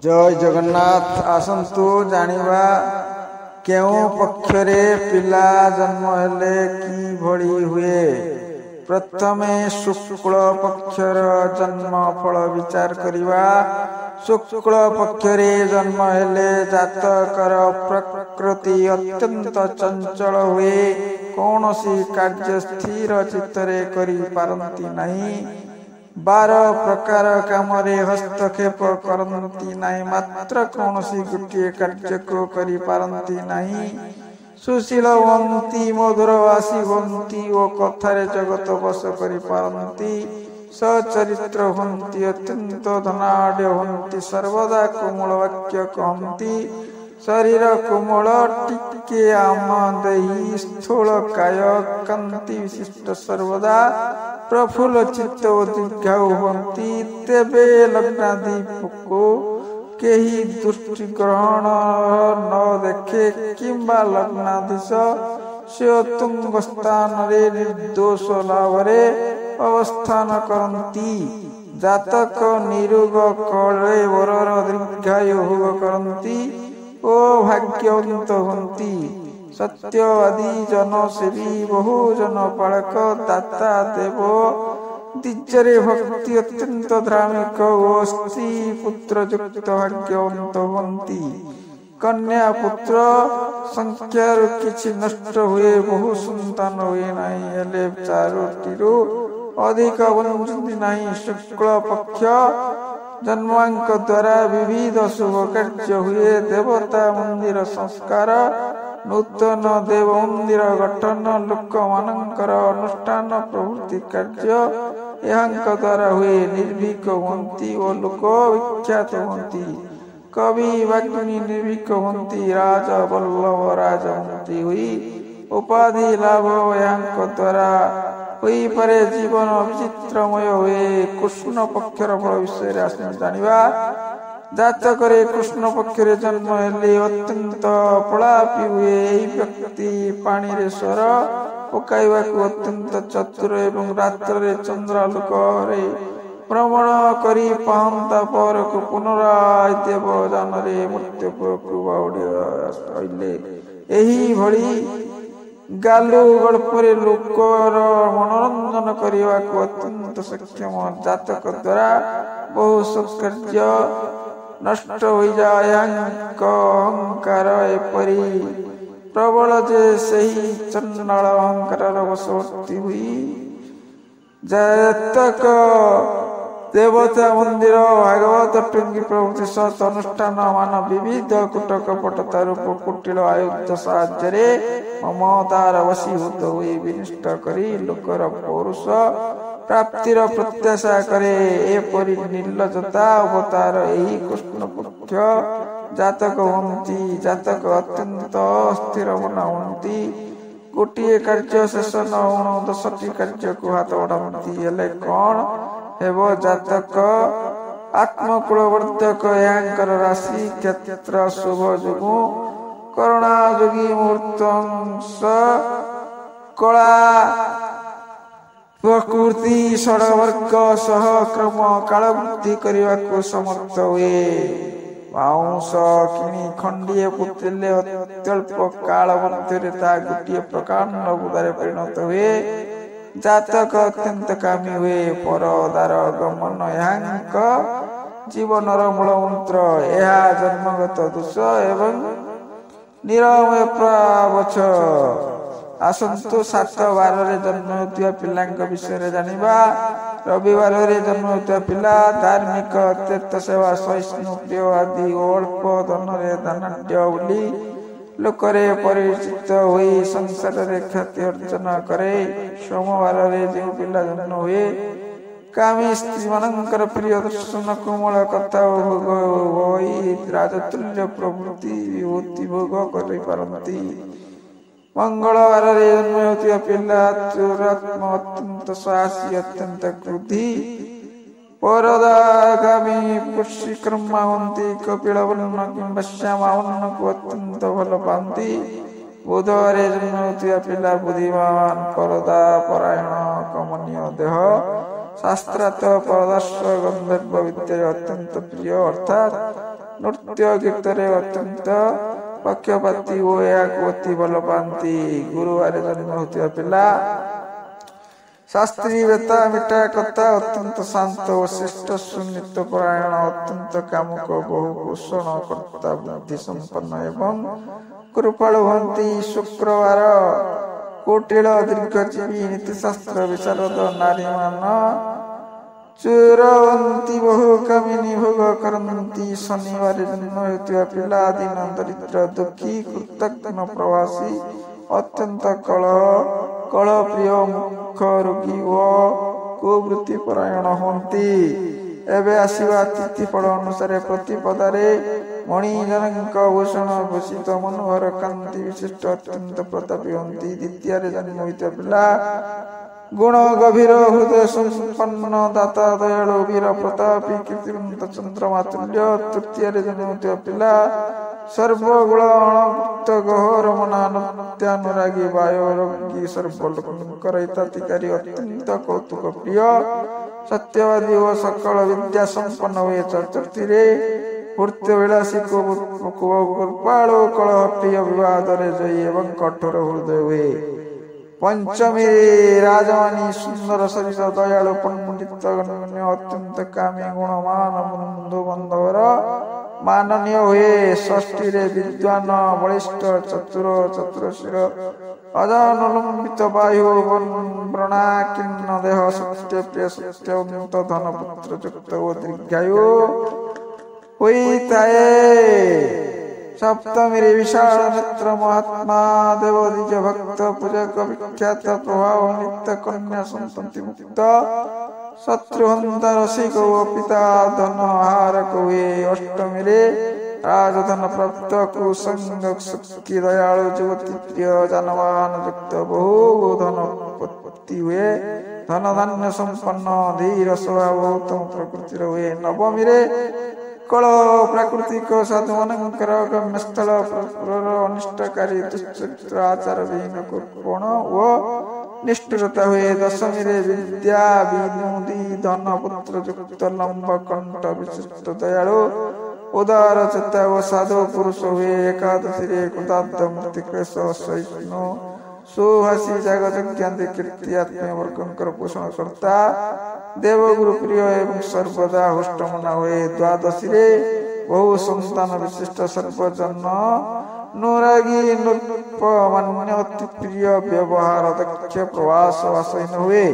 ଜୟ ଜଗନ୍ନାଥ। ଆସନ୍ତୁ ଜାଣିବା କେଉଁ ପକ୍ଷରେ ପିଲା ଜନ୍ମ ହେଲେ କିଭଳି ହୁଏ। ପ୍ରଥମେ ଶୁକ୍ଳ ପକ୍ଷର ଜନ୍ମ ଫଳ ବିଚାର କରିବା। ଶୁକ୍ଳ ପକ୍ଷରେ ଜନ୍ମ ହେଲେ ଜାତକର ପ୍ରକୃତି ଅତ୍ୟନ୍ତ ଚଞ୍ଚଳ ହୁଏ। କୌଣସି କାର୍ଯ୍ୟ ସ୍ଥିର ଚିତ୍ତରେ କରିପାରନ୍ତି ନାହିଁ। 12 ପ୍ରକାର କାମରେ ହସ୍ତକ୍ଷେପ କରନ୍ତି ନାହିଁ, ମାତ୍ର କୌଣସି ଗୋଟିଏ କାର୍ଯ୍ୟକୁ କରିପାରନ୍ତି ନାହିଁ। ସୁଶୀଳ ହୁଅନ୍ତି, ମଧୁରଭାଷୀ ହୁଅନ୍ତି ଓ କଥାରେ ଜଗତ ବଶ କରିପାରନ୍ତି। ସଚରିତ୍ର ହୁଅନ୍ତି, ଅତ୍ୟନ୍ତ ଧନାଢ଼୍ୟ ହୁଅନ୍ତି, ସର୍ବଦା କୋମଳ ବାକ୍ୟ କହନ୍ତି। ଶରୀର କୋମଳ, ଟିକେ ଆମ ଦେହି, ସ୍ଥୂଳ କାୟ, କାନ୍ତି ବିଶିଷ୍ଟ, ସର୍ବଦା ପ୍ରଫୁଲ୍ଲ ଚିତ୍ତ ଓ ଦୀର୍ଘାୟୁ ହୁଅନ୍ତି। ତେବେ ଲଗ୍ନାଧିପକୁ କେହି ଦୃଷ୍ଟି ଗ୍ରହଣ ନ ଦେଖେ କିମ୍ବା ଲଗ୍ନାଧୀଶ ସେ ତୁଙ୍ଗ ସ୍ଥାନରେ ନିର୍ଦ୍ଦୋଷ ଲାଭରେ ଅବସ୍ଥାନ କରନ୍ତି, ଜାତକ ନିରୋଗ କଳେବରର ଦୀର୍ଘାୟୁ ଭୋଗ କରନ୍ତି ଓ ଭାଗ୍ୟବନ୍ତ ହୁଅନ୍ତି। ସତ୍ୟବାଦୀ, ଜନସେବୀ, ବହୁଜନ ପାଳକ, ଦାତା, ଦେବ ଦ୍ୱିଜରେ ଭକ୍ତି, ଅତ୍ୟନ୍ତ ଧାର୍ମିକ ଓ ସ୍ତ୍ରୀ ପୁତ୍ର ଯୁକ୍ତ ଭାଗ୍ୟବନ୍ତ ହୁଅନ୍ତି। କନ୍ୟା ପୁତ୍ର ସଂଖ୍ୟାରୁ କିଛି ନଷ୍ଟ ହୁଏ, ବହୁ ସନ୍ତାନ ହୁଏ ନାହିଁ, ହେଲେ 4ଟିରୁ ଅଧିକ ବଞ୍ଚନ୍ତି ନାହିଁ। ଶୁକ୍ଳ ପକ୍ଷ ଜନ୍ମାଙ୍କ ଦ୍ୱାରା ବିବିଧ ଶୁଭ କାର୍ଯ୍ୟ ହୁଏ। ଦେବତା ମନ୍ଦିର ସଂସ୍କାର, ନୂତନ ଦେବ ମନ୍ଦିର ଗଠନ, ଲୋକମାନଙ୍କର ଅନୁଷ୍ଠାନ ପ୍ରଭୃତି କାର୍ଯ୍ୟ ଏହାଙ୍କ ଦ୍ୱାରା ହୁଏ। ନିର୍ଭୀକ ହୁଅନ୍ତି ଓ ଲୋକ ବିଖ୍ୟାତ ହୁଅନ୍ତି। କବି ବାଗ୍ମୀ ନିର୍ଭୀକ ହୁଅନ୍ତି। ରାଜ ବଲ୍ଲଭ ରାଜମନ୍ତ୍ରୀ ହୋଇ ଉପାଧି ଲାଭ ଏହାଙ୍କ ଦ୍ୱାରା ହୋଇପାରେ। ଜୀବନ ବିଚିତ୍ରମୟ ହୁଏ। କୃଷ୍ଣ ପକ୍ଷର ଫଳ ବିଷୟରେ ଆସନ୍ତୁ ଜାଣିବା। ଜାତକରେ କୃଷ୍ଣ ପକ୍ଷରେ ଜନ୍ମ ହେଲେ ଅତ୍ୟନ୍ତ ପ୍ରଳାପୀ ହୁଏ। ଏହି ବ୍ୟକ୍ତି ପାଣିରେ ସ୍ୱର ପକାଇବାକୁ ଅତ୍ୟନ୍ତ ଚତୁର ଏବଂ ରାତ୍ରରେ ଚନ୍ଦ୍ରାଲୋକରେ ଭ୍ରମଣ କରି ପାହାନ୍ତା ପରକୁ ପୁନରାୟ ଦେବଯାନରେ ମୃତ୍ୟୁପୁରକୁ ବାହୁଡ଼ି ରହିଲେ। ଏହିଭଳି ଗାଲୁ ଗଳ୍ପରେ ଲୋକର ମନୋରଞ୍ଜନ କରିବାକୁ ଅତ୍ୟନ୍ତ ସକ୍ଷମ। ଜାତକ ଦ୍ୱାରା ବହୁ ସତ୍କାର୍ଯ୍ୟ ନଷ୍ଟ ହୋଇଯାଏ। ଏହାଙ୍କ ଅହଙ୍କାର ଏପରି ପ୍ରବଳ ଯେ ସେହି ଚଣ୍ଡାଳ ଅହଙ୍କାରର ବଶବର୍ତ୍ତୀ ହୋଇ ଜାତକ ଦେବତା ମନ୍ଦିର, ଭାଗବତ ଟୁଙ୍ଗି ପ୍ରଭୃତି ସତ୍ ଅନୁଷ୍ଠାନ ମାନ ବିବିଧ କୂଟ କପଟତା ରୂପ କୁଟିଳ ଆୟୁଧ ସାହାଯ୍ୟରେ ମମତାର ବଶୀଭୂତ ହୋଇ ବିନିଷ୍ଟ କରି ଲୋକର ପୌରୁଷ ପ୍ରାପ୍ତିର ପ୍ରତ୍ୟାଶା କରେ। ଏପରି ନିର୍ଲଜତା ଅବତାର ଏହି କୃଷ୍ଣ ପକ୍ଷ ଜାତକ ହୁଅନ୍ତି। ଜାତକ ଅତ୍ୟନ୍ତ ଅସ୍ଥିର ମନା ହୁଅନ୍ତି। ଗୋଟିଏ କାର୍ଯ୍ୟ ଶେଷ ନ ହଉଣୁ 10ଟି କାର୍ଯ୍ୟକୁ ହାତ ବଢ଼ାନ୍ତି। ହେଲେ କଣ ହେବ? ଜାତକ ଆତ୍ମକୁଳବର୍ଦ୍ଧକ। ଏହାଙ୍କର ରାଶି କ୍ଷେତ୍ର ଶୁଭ ଯୋଗୁଁ କରୁଣାଯୋଗୀ ମୁହୂର୍ତ୍ତ କଳା ପ୍ରକୃତି ଷଡ଼ବର୍ଗ ସହ କ୍ରମ କାଳ ବୃଦ୍ଧି କରିବାକୁ ସମର୍ଥ ହୁଏ। ବାଉଁଶ କିଣି ଖଣ୍ଡିଏ ପୋତିଲେ ଅତ୍ୟଳ୍ପ କାଳ ମଧ୍ୟରେ ତାହା ଗୋଟିଏ ପ୍ରକାଣ୍ଡ ବୁଦାରେ ପରିଣତ ହୁଏ। ଜାତକ ଅତ୍ୟନ୍ତ କାମୀ ହୁଏ। ପରଦାର ଗମନ ଏହାଙ୍କ ଜୀବନର ମୂଳ ମନ୍ତ୍ର। ଏହା ଜନ୍ମଗତ ଦୋଷ ଏବଂ ନିରମୟ ପ୍ରାବଛ। ଆସନ୍ତୁ 7 ବାରରେ ଜନ୍ମ ହେଉଥିବା ପିଲାଙ୍କ ବିଷୟରେ ଜାଣିବା। ରବିବାରରେ ଜନ୍ମ ହେଉଥିବା ପିଲା ଧାର୍ମିକ, ତୀର୍ଥ ସେବା, ସହିଷ୍ଣୁ, ପ୍ରିୟ ଆଦି ଓ ଅଳ୍ପ ଧନରେ ଧନାଢ୍ୟ ବୋଲି ଲୋକରେ ପରିଚିତ ହୋଇ ସଂସାରରେ ଖ୍ୟାତି ଅର୍ଜନ କରେ। ସୋମବାରରେ ଯେଉଁ ପିଲା ଜନ୍ମ ହୁଏ, କାମୀ, ସ୍ତ୍ରୀମାନଙ୍କର ପ୍ରିୟ ଦର୍ଶନ, କୋମଳ କଥା ଓ ଭୋଗ ହୋଇ ରାଜତୁଲ୍ୟ ପ୍ରଭୃତି ବିଭୂତି ଭୋଗ କରିପାରନ୍ତି। ମଙ୍ଗଳବାରରେ ଜନ୍ମ ହେଉଥିବା ପିଲା ଚୁରାତ୍ମ, ଅତ୍ୟନ୍ତ ସାହସୀ, ଅତ୍ୟନ୍ତ କ୍ରୋଧୀ, ପରଦାଗାମୀ, କୃଷିକର୍ମା ହୁଅନ୍ତି। କପିଳ ବର୍ଣ୍ଣ କିମ୍ବା ଶ୍ୟାମା ବର୍ଣ୍ଣକୁ ଅତ୍ୟନ୍ତ ଭଲ ପାଆନ୍ତି। ବୁଧବାରେ ଜନ୍ମ ହେଉଥିବା ପିଲା ବୁଦ୍ଧିମାନ, ପରଦା ପରାୟଣ, କମନୀୟ ଦେହ, ଶାସ୍ତ୍ରାର୍ଥ ପରଦର୍ଶ, ଗନ୍ଧର୍ବ ବିଦ୍ୟାରେ ଅତ୍ୟନ୍ତ ପ୍ରିୟ, ଅର୍ଥାତ୍ ନୃତ୍ୟ ଗୀତରେ ଅତ୍ୟନ୍ତ ପକ୍ଷପାତୀ ଓ ଏହାକୁ ଅତି ଭଲ ପାଆନ୍ତି। ଗୁରୁବାର ଜନ୍ମ ହେଉଥିବା ପିଲା ଶାସ୍ତ୍ରୀ, ବେତା, ମିଠା କଥା, ଅତ୍ୟନ୍ତ ଶାନ୍ତ ଓ ଶ୍ରେଷ୍ଠ, ସୁନୀତ ପରାୟଣ, ଅତ୍ୟନ୍ତ କାମୁକ, ବହୁ ପୋଷଣ କର୍ତ୍ତା, ବୁଦ୍ଧି ସମ୍ପନ୍ନ ଏବଂ କୃପାଳୁ ହୁଅନ୍ତି। ଶୁକ୍ରବାର କୁଟିଳ, ଦୀର୍ଘଜୀବୀ, ନୀତିଶାସ୍ତ୍ର ବିଶାରଦ, ନାରୀମାନ ଚୋରନ୍ତି, ବହୁ କାମିନୀ ଭୋଗ କରନ୍ତି। ଶନିବାର ଜନ୍ମ ହେଉଥିବା ପିଲା ଦିନ ଦରିଦ୍ର, ଦୁଃଖୀ, କୃତଘ୍ନ, ପ୍ରବାସୀ, ଅତ୍ୟନ୍ତ କଳହ କଳପ୍ରିୟ, ମୁଖ ରୋଗୀ ଓ କୁବୃତ୍ତି ପରାୟଣ ହୁଅନ୍ତି। ଏବେ ଆସିବା ତିଥି ଫଳ ଅନୁସାରେ। ପ୍ରତିପଦାରେ ମଣିଜନଙ୍କ ଭୂଷଣ ଭୂଷିତ, ମନୋହର, କାନ୍ତି ବିଶିଷ୍ଟ, ଅତ୍ୟନ୍ତ ପ୍ରତାପୀ ହୁଅନ୍ତି। ଦ୍ୱିତୀୟରେ ଜନ୍ମ ହୋଇଥିବା ପିଲା ଗୁଣ ଗଭୀର, ହୃଦୟ ସମ୍ପନ୍ନ, ଦାତା, ଦୟାଳୁ, ବୀର, ପ୍ରତାପୀ, କୀର୍ତ୍ତିବନ୍ତ, ଚନ୍ଦ୍ରମା ତୁଲ୍ୟ। ତୃତୀୟରେ ଜନ୍ମ ହୋଇଥିବା ପିଲା ସର୍ବଗୁଳ ଅଣଭୁକ୍ତ, ଗହର ମନା, ନୃତ୍ୟାନୁରାଗୀ, ବାୟୁ ରୋଗୀ, ସର୍ବଲୋକଙ୍କର ହିତାଧିକାରୀ, ଅତ୍ୟନ୍ତ କୌତୁକ ପ୍ରିୟ, ସତ୍ୟବାଦୀ ଓ ସକଳ ବିଦ୍ୟା ସମ୍ପନ୍ନ ହୁଏ। ଚତୁର୍ଥୀରେ ବିଳାସୀ, କୃପାଳୁ, କଳହ ପ୍ରିୟ, ବିବାଦରେ ଜୟୀ ଏବଂ କଠୋର ହୃଦୟ ହୁଏ। ପଞ୍ଚମୀରେ ରାଜମାନୀ, ସୁନ୍ଦର ଶରୀର, ଦୟାଳୁ, ପଣ୍ଡିତ, ଗଣ୍ୟ, ଅତ୍ୟନ୍ତ କାମୀ, ଗୁଣମାନ, ବନ୍ଧୁ ବାନ୍ଧବର ମାନନୀୟ ହୁଏ। ଷଷ୍ଠୀରେ ବିଦ୍ୱାନ, ବଳିଷ୍ଠ, ଚତୁର, ଚତୁରଶୀଳ, ଅଜାନୁଲମ୍ବିତ ବାୟୁ, ବ୍ରଣାକୀର୍ଣ୍ଣ ଦେହ, ସତ୍ୟପ୍ରିୟ, ସତ୍ୟବନ୍ତ, ଧନପୁତ୍ର ଯୁକ୍ତ ଓ ଦୀର୍ଘାୟୁ ହୋଇଥାଏ। ସପ୍ତମୀରେ ବିଶାଳ ନେତ୍ର, ମହାତ୍ମା, ଦେବ, ଦ୍ୱିଜ ଭକ୍ତ, ପୂଜକ, ବିଖ୍ୟାତ, ପ୍ରଭାବ, ନିତ୍ୟ କନ୍ୟା ସନ୍ତତି ମୁକ୍ତ, ଶତ୍ରୁହନ୍ତା, ରସିକ ଓ ପିତା ଧନ ହାରକ ହୁଏ। ଅଷ୍ଟମୀରେ ରାଜଧନ ପ୍ରାପ୍ତ, କୁସଙ୍ଗ, ସୁଖୀ, ଦୟାଳୁ, ଯୁବତୀ ପ୍ରିୟ, ଯାନବାହନ ଯୁକ୍ତ, ବହୁ ଧନପତି ହୁଏ, ଧନ ଧାନ୍ୟ ସମ୍ପନ୍ନ, ଧୀର ସ୍ୱଭାବ, ଉତ୍ତମ ପ୍ରକୃତିର ହୁଏ। ନବମୀରେ କଳ ପ୍ରାକୃତିକ, ସାଧୁମାନଙ୍କର ଗମ୍ୟସ୍ଥଳ, ଅନିଷ୍ଟକାରୀ, ଦୁଶ୍ଚରିତ୍ର, ଆଚାର ବିହୀନ, କୃପଣ ଓ ନିଷ୍ଠୁରତା ହୁଏ। ଦଶମୀରେ ବିଦ୍ୟା ବିନୋଦୀ, ଧନ ପୁତ୍ର ଯୁକ୍ତ, ଲମ୍ବ କଣ୍ଠ ବିଶିଷ୍ଟ, ଦୟାଳୁ, ଉଦାର ଚେତା ଓ ସାଧୁ ପୁରୁଷ ହୁଏ। ଏକାଦଶୀରେ କୃତାର୍ଥ, ମୂର୍ତ୍ତି, କ୍ଲେଶ ସହିଷ୍ଣୁ, ସୁଭାଷୀ, ଜାଗଯଜ୍ଞାନ୍ତି, କୀର୍ତ୍ତି, ଆତ୍ମୀୟ ବର୍ଗଙ୍କର ପୋଷଣ କର୍ତ୍ତା, ଦେବଗୁରୁ ପ୍ରିୟ ଏବଂ ସର୍ବଦା ହୁଷ୍ଟମନା ହୁଏ। ଦ୍ୱାଦଶୀରେ ବହୁ ସନ୍ତାନ ବିଶିଷ୍ଟ, ସର୍ବଜନ ନୁରାଗୀ, ନୃପ ମାନ୍ୟ, ଅତି ପ୍ରିୟ, ବ୍ୟବହାର ଦକ୍ଷ, ପ୍ରବାସ ବାସହୀନ ହୁଏ।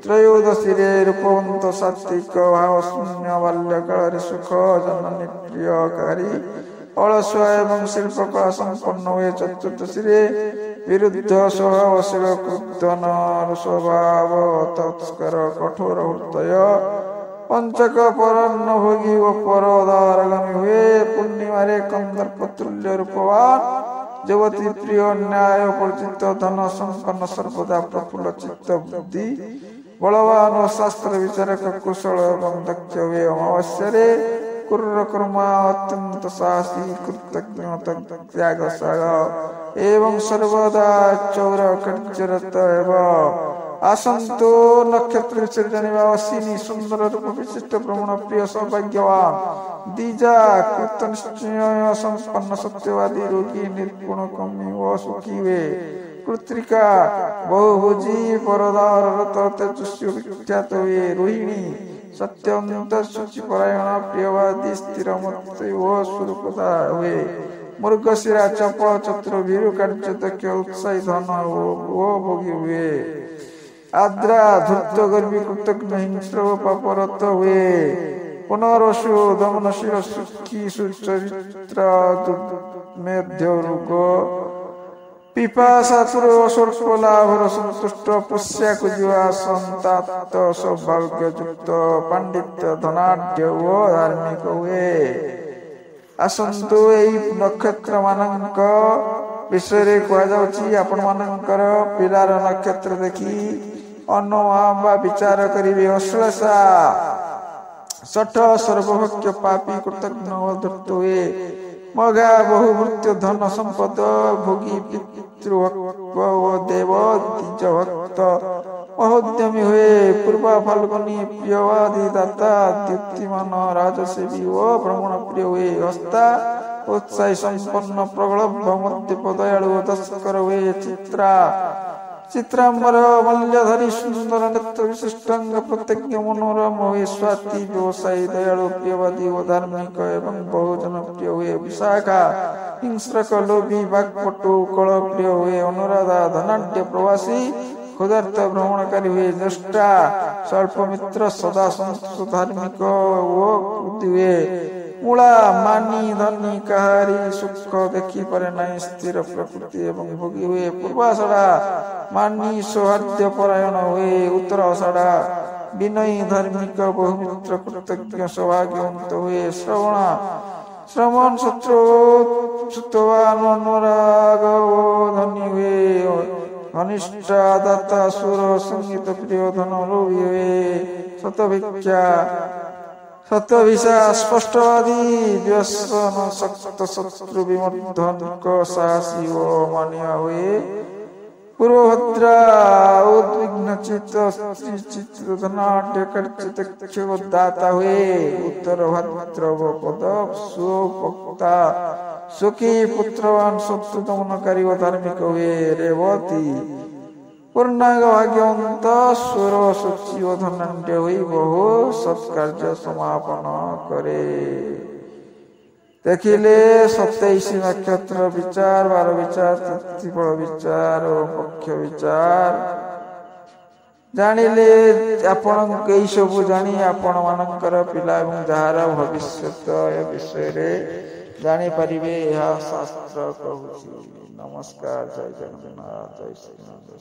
ତ୍ରୟୋଦଶୀରେ ରୂପବନ୍ତ, ସାତ୍ವಿକ, ଭାବ ଶୂନ୍ୟ, ବାଲ୍ୟକାଳରେ ସୁଖ, ଜନନୀ ପ୍ରିୟକାରୀ, ଅଳସୁଆ ଏବଂ ଶିଳ୍ପକଳା ସମ୍ପନ୍ନ ହୁଏ। ଚତୁର୍ଦ୍ଦଶୀରେ ବିରୁଦ୍ଧ ସ୍ୱଭାବଶୀଳ, କ୍ରୁଦ୍ଧନ ସ୍ୱଭାବ, ତତ୍ସ୍କର, କଠୋର ହୃଦୟ, ପଞ୍ଚକ ପରାନ୍ନ ଭୋଗୀ ଓ ପରଦାରଗାମୀ ହୁଏ। ପୂର୍ଣ୍ଣିମାରେ କନ୍ଦର୍ପ ତୁଲ୍ୟ ରୂପବାନ, ଯୁବତୀ ପ୍ରିୟ, ନ୍ୟାୟ ପରିଚିତ, ଧନ ସମ୍ପନ୍ନ, ସର୍ବଦା ପ୍ରଫୁଲ୍ଲ ଚିତ୍ତ, ବୁଦ୍ଧି ବଳବାନ ଓ ଶାସ୍ତ୍ର ବିଚାରକ, କୁଶଳ ଏବଂ ଦକ୍ଷ ହୁଏ। ଅମାବାସ୍ୟାରେ କ୍ରୁର କର୍ମା, ଅତ୍ୟନ୍ତ ସାହସୀ, କୃତଜ୍ଞ, ତ୍ୟାଗଶାଳ ଏବଂ ସର୍ବଦା ଚୌର କାର୍ଯ୍ୟରତ ହେବ। ଆସନ୍ତୁ ନକ୍ଷତ୍ର ବିଷୟରେ ଜାଣିବା। ଅଶ୍ବିନୀ ସୁନ୍ଦର ରୂପ ବିଶିଷ୍ଟ, ଭ୍ରମଣ ପ୍ରିୟ, ସୌଭାଗ୍ୟବାନ। ଦ୍ୱିଜା କୃତ ନିଶ୍ଚୟ ସମ୍ପନ୍ନ, ସତ୍ୟବାଦୀ, ରୋଗୀ, ନିର୍ଗୁଣ, କମି ଓ ସୁଖୀ ହୁଏ। କୃତ୍ରିକା ବହୁଭୁଜି, ପରଦାରରତ, ତେଜସ୍ୱୀ, ବିଖ୍ୟାତ ହୁଏ। ରୋହିଣୀ ସତ୍ୟନ୍ତ, ଶୁଚି ପରାୟଣ, ପ୍ରିୟବାଦୀ, ସ୍ଥିରମତି ଓ ସ୍ୱରୂପତା ହୁଏ। ମୃଗଶିରା ଚପଳ, ଚତୁର, ଭୀରୁ, କାର୍ଯ୍ୟ ଦକ୍ଷ, ଉତ୍ସାହୀ, ଧନ ଓ ଭୋଗୀ ହୁଏ। ଆଦ୍ରା ଧୂର୍ତ୍ତ, ଗର୍ବୀ, କୃତଜ୍ଞ, ହିଂସ୍ର ଓ ପାପରତ ହୁଏ। ପୁନରସୁ ଦମନଶୀଳ, ସୁଖୀ, ସୁଚରିତ୍ର, ମେଧ୍ୟ, ରୋଗ ପିପାସାତୁର, ସ୍ୱଳ୍ପ ଲାଭର ସନ୍ତୁଷ୍ଟ, ପୁଷ୍ୟାକୁ ଯିବା, ସନ୍ତାତ, ସୌଭାଗ୍ୟ ଯୁକ୍ତ, ପାଣ୍ଡିତ୍ୟ, ଧନାଢ୍ୟ ଓ ଧାର୍ମିକ ହୁଏ। ଆସନ୍ତୁ ଏଇ ନକ୍ଷତ୍ର ମାନଙ୍କ ବିଷୟରେ କୁହାଯାଉଛି। ଆପଣମାନଙ୍କର ପିଲାର ନକ୍ଷତ୍ର ଦେଖି ଅନୁମାନ ବା ବିଚାର କରିବେ। ଅଶ୍ଳେଷା ଷଠ ସର୍ବଭକ୍ଷ, ପାପୀ, କୃତଜ୍ଞ ଓ ଧୂର୍ତ୍ତ ହୁଏ। ମଘା ବହୁ ମୃତ୍ୟୁ, ଧନ ସମ୍ପଦ ଭୋଗୀ, ପିତୃଭକ୍ତ ଓ ଦେବ ଦ୍ୱିଜ ଭକ୍ତ, ମହୋଦ୍ୟମୀ ହୁଏ। ପୂର୍ବା ଫାଲ୍ଗୁନୀ ପ୍ରିୟବାଦୀ, ଦାତା, ଦ୍ୟୁତିମାନ, ରାଜସେବୀ ଓ ଭ୍ରମଣ ପ୍ରିୟ ହୁଏ। ହସ୍ତା ଉତ୍ସାହୀ ସମ୍ପନ୍ନ, ପ୍ରଗଳଭ, ମଦ୍ୟପ, ଦୟାଳୁ ଓ ତସ୍କର ହୁଏ। ଚିତ୍ରା ଚିତ୍ରାମ୍ବର ମଲ୍ୟଧାରୀ, ସୁନ୍ଦର ନେତ୍ର ବିଶିଷ୍ଟାଙ୍ଗ ପ୍ରତ୍ୟଜ୍ଞ, ମନୋରମ ହୁଏ। ସ୍ୱାତି ବ୍ୟବସାୟୀ, ଦୟାଳୁ, ପ୍ରିୟବାଦୀ ଓ ଧାର୍ମିକ ଏବଂ ବହୁ ଜନପ୍ରିୟ ହୁଏ। ବିଶାଖା ହିଂସ୍ରକ, ଲୋଭୀ, ବାକ୍ପଟୁ, କଳ ପ୍ରିୟ ହୁଏ। ଅନୁରାଧା ଧନାଢ୍ୟ, ପ୍ରବାସୀ, କ୍ଷୁଧାର୍ତ, ଭ୍ରମଣକାରୀ ହୁଏ। ଜ୍ୟେଷ୍ଠା ସ୍ୱଳ୍ପ ମିତ୍ର, ସଦା ସନ୍ତୋଷ, ଧାର୍ମିକ ଓ କୃତି ହୁଏ। ମୂଳା ମାନି, ଧନୀ, କାହାରି ସୁଖ ଦେଖିପାରେ ନାହିଁ, ସ୍ଥିର ପ୍ରକୃତି ଏବଂ ଭୋଗୀ ହୁଏ। ପୂର୍ବାଷାଢା ମାନି, ସୌହାର୍ଦ୍ଦ୍ୟ ପରାୟଣ ହୁଏ। ଉତ୍ତର ଅଷାଢା ବିନୟୀ, ଧାର୍ମିକ, ବହୁମିତ୍ର, କୃତଜ୍ଞ, ସୌଭାଗ୍ୟବନ୍ତ ହୁଏ। ଶ୍ରବଣ ଶ୍ରବଣ ଶତ୍ରୁ ସୁତବାନ, ଅନୁରାଗ ଓ ଧନୀ ହୁଏ। ଘନିଷ୍ଠା ଦାତା, ସୁର, ସଙ୍ଗୀତ ପ୍ରିୟ, ଧନ ଲୋଭୀ ହୁଏ। ଶତଭିକ୍ଷା ସତ୍ୟଭିଷା ସ୍ପଷ୍ଟବାଦୀ, ବ୍ୟସନ ଶକ୍ତ, ଶତ୍ରୁ ବିମର୍ଦ୍ଧନକ, ସାହସୀ ଓ ମାନିଆ ହୁଏ। ପୂର୍ବଭଦ୍ରା ଉଦ୍ବିଗ୍ନ ଚିତ୍ତ, ସ୍ତ୍ରୀ ଚିତ୍ତ, ଧନାଢ୍ୟ, କାର୍ଯ୍ୟ ଦାତା ହୁଏ। ଉତ୍ତର ଭାଦ୍ରବ ପଦ ସୁପକ୍ତା, ସୁଖୀ, ପୁତ୍ରବାନ, ଶତ୍ରୁ ଦମନକାରୀ ଓ ଧାର୍ମିକ ହୁଏ। ରେବତୀ ପୂର୍ଣ୍ଣାଙ୍ଗ ଭାଗ୍ୟବନ୍ତ, ସ୍ୱର ଶୁଚି ଓ ଧନାଢ୍ୟ ହୋଇ ବହୁ ସତ୍କାର୍ଯ୍ୟ ସମାପନ କରେ। ଦେଖିଲେ 27 ନକ୍ଷତ୍ର ବିଚାର, ବାର ବିଚାର, ତିଥିଫଳ ବିଚାର ଓ ପକ୍ଷ ବିଚାର ଜାଣିଲେ। ଆପଣ ଏଇ ସବୁ ଜାଣି ଆପଣ ମାନଙ୍କର ପିଲା ଏବଂ ଯାହାର ଭବିଷ୍ୟତ ଏ ବିଷୟରେ ଜାଣିପାରିବେ, ଏହା ଶାସ୍ତ୍ର କହୁଛି। ନମସ୍କାର, ଜୟ ଜଗନ୍ନାଥ, ଜୟ ଶ୍ରୀରାମ।